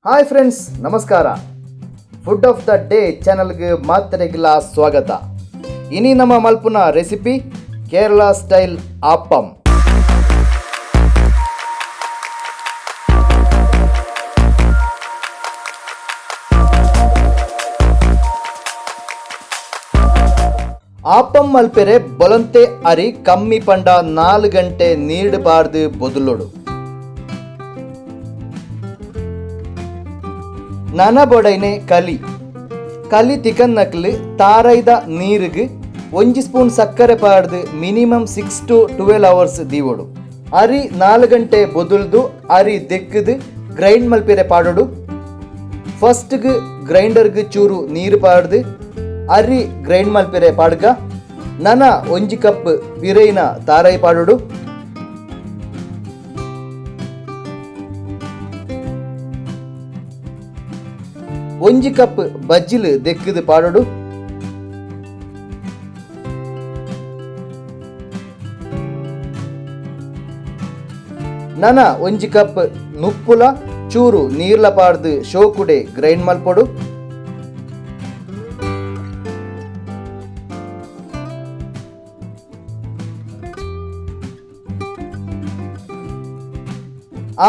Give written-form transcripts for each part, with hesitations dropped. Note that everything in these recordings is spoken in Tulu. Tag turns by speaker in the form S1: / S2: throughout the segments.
S1: Hi friends, ನಮಸ್ಕಾರ. Food of the day ಚಾನಲ್ಗೆ ಮಾತ್ರೆಗಿಲ್ಲ ಸ್ವಾಗತ. ಇನಿ ನಮ್ಮ ಮಲ್ಪುನ ರೆಸಿಪಿ ಕೇರಳ ಸ್ಟೈಲ್ ಆಪ್ಪಂ. ಆಪ್ಪಂ ಮಲ್ಪೆರೆ ಬೊಲಂತೆ ಅರಿ ಕಮ್ಮಿ ಪಂಡ 4 ಗಂಟೆ ನೀಡಬಾರ್ದು ಬೊದಲೊಡು. ನನ ಬೊಡೈನೆ ಕಲಿ ಕಲಿ ತಿಕನ್ನಕ್ಲು ತಾರೈದ ನೀರಿಗೆ 1 ಸ್ಪೂನ್ ಸಕ್ಕರೆ ಪಾಡ್ದು minimum 6 to 12 hours ದೀವೊಡು. ಅರಿ 4 ಗಂಟೆ ಬೊದುಲ್ದು ಅರಿ ದೆಕ್ಕದು ಗ್ರೈಂಡ್ ಮಲ್ಪಿರೆ ಪಾಡೋಡು. ಫಸ್ಟ್ಗೆ ಗ್ರೈಂಡರ್ಗೆ ಚೂರು ನೀರು ಪಾಡ್ದು ಅರಿ ಗ್ರೈಂಡ್ ಮಲ್ಪಿರೆ ಪಾಡ್ಗ. ನನ 1 ಕಪ್ ಬಿರೈನ ತಾರೈ ಪಾಡೋಡು. 1 ಕಪ್ ಬಜ್ಜಿಲು ದೆಕ್ಕದು ಪಾಡೋಡು. ನನ 1 ಕಪ್ ನುಪ್ಪುಲ ಚೂರು ನೀರ್ಲ ಪಾಡ್ದು ಶೋಕುಡೆ ಗ್ರೈಂಡ್ ಮಲ್ಪೊಡು.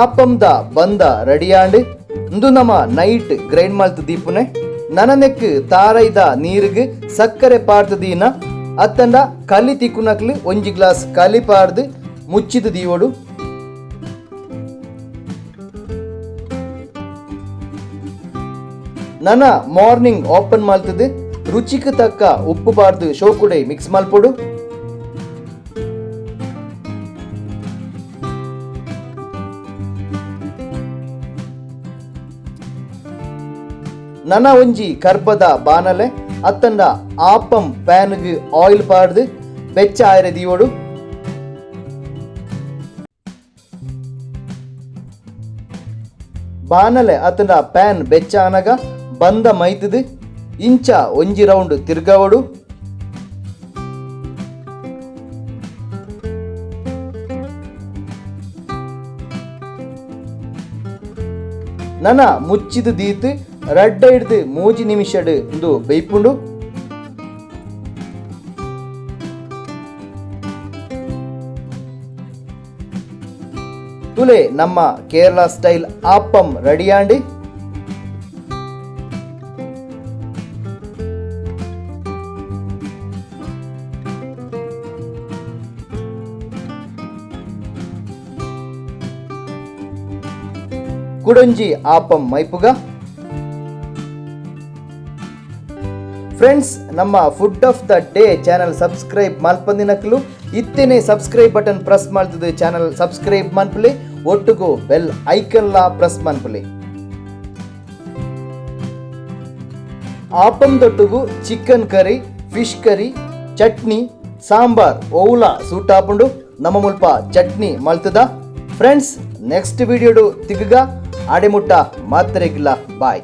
S1: ಆಪಂದ ಬಂದ ರೆಡಿಯಾಂಡ್ ಇಂದು ನಮ್ಮ ನೈಟ್ ಗ್ರೈಂಡ್ ಮಲ್ತು ದೀಪುನೆ. ನನನೆಕ್ ತಾರೈದ ನೀರಿಗೆ ಸಕ್ಕರೆ ಪಾಡ್ದು ದೀನ ಅತ್ತಂಡ ಕಲಿ ತಿಕ್ಕುನಕ್ಲು 1 ಗ್ಲಾಸ್ ಕಲಿ ಪಾಡ್ದು ಮುಚ್ಚಿದ ದೀವೊಡು. ನನ ಮಾರ್ನಿಂಗ್ ಓಪನ್ ಮಲ್ತದು ರುಚಿಗೆ ತಕ್ಕ ಉಪ್ಪು ಪಾಡ್ದು ಶೋಕುಡೆ ಮಿಕ್ಸ್ ಮಲ್ಪೊಡು. ನನ ಒಂಜಿ ಕರ್ಬದ ಬಾನಲೆ ಅತ್ತಂಡ ಆಪಂ ಪ್ಯಾನ್ಗೆ ಆಯಿಲ್ ಪಾಡ್ದು ಬೆಚ್ಚ ಆಯರೆ ದೀವೊಡು. ಬಾನಲೆ ಅತ್ತಂಡ ಪ್ಯಾನ್ ಬೆಚ್ಚ ಆನಗ ಬಂದ ಮೈತದು ಇಂಚ ಒಂಜಿ ರೌಂಡ್ ತಿರ್ಗವಡು. ನನ ಮುಚ್ಚಿದ ದೀತ್ ರಡ್ಡ ಹಿಡ್ದು 3 ನಿಮಿಷಡ್ ಇಂದು ಬೇಯ್ಪುಂಡು. ತುಲೆ ನಮ್ಮ ಕೇರಳ ಸ್ಟೈಲ್ ಆಪ್ಪಂ ರೆಡಿಯಾಂಡಿ. ಕುಡೊಂಜಿ ಆಪಂ ಮೈಪುಗ. ಫ್ರೆಂಡ್ಸ್, ನಮ್ಮ food of the day channel subscribe ಮಲ್ಪಂದಿನಕ್ಲು ಇತ್ತೇನೆ subscribe button press ಮಾಡ್ತದೆ, ಚಾನಲ್ ಸಬ್ಸ್ಕ್ರೈಬ್ ಮನ್ಪುಲೆ, ಒಟ್ಟುಗು ಬೆಲ್ ಐಕನ್ಲಾ ಪ್ರೆಸ್ ಮನ್ಪುಲೆ. ಆಪಂ ದೊಟ್ಟುಗು chicken curry, fish curry, chutney, sambar ಓವುಲ suit ಆಪುಂಡು. ನಮ್ಮ ಮುಲ್ಪ ಚಟ್ನಿ ಮಲ್ತದ. ಫ್ರೆಂಡ್ಸ್, ನೆಕ್ಸ್ಟ್ ವಿಡಿಯೋಡು ತಿಗ್ಗ ಆಡೆಮುಟ್ಟ ಮಾತ್ರೆಗಿಲ್ಲ. ಬಾಯ್.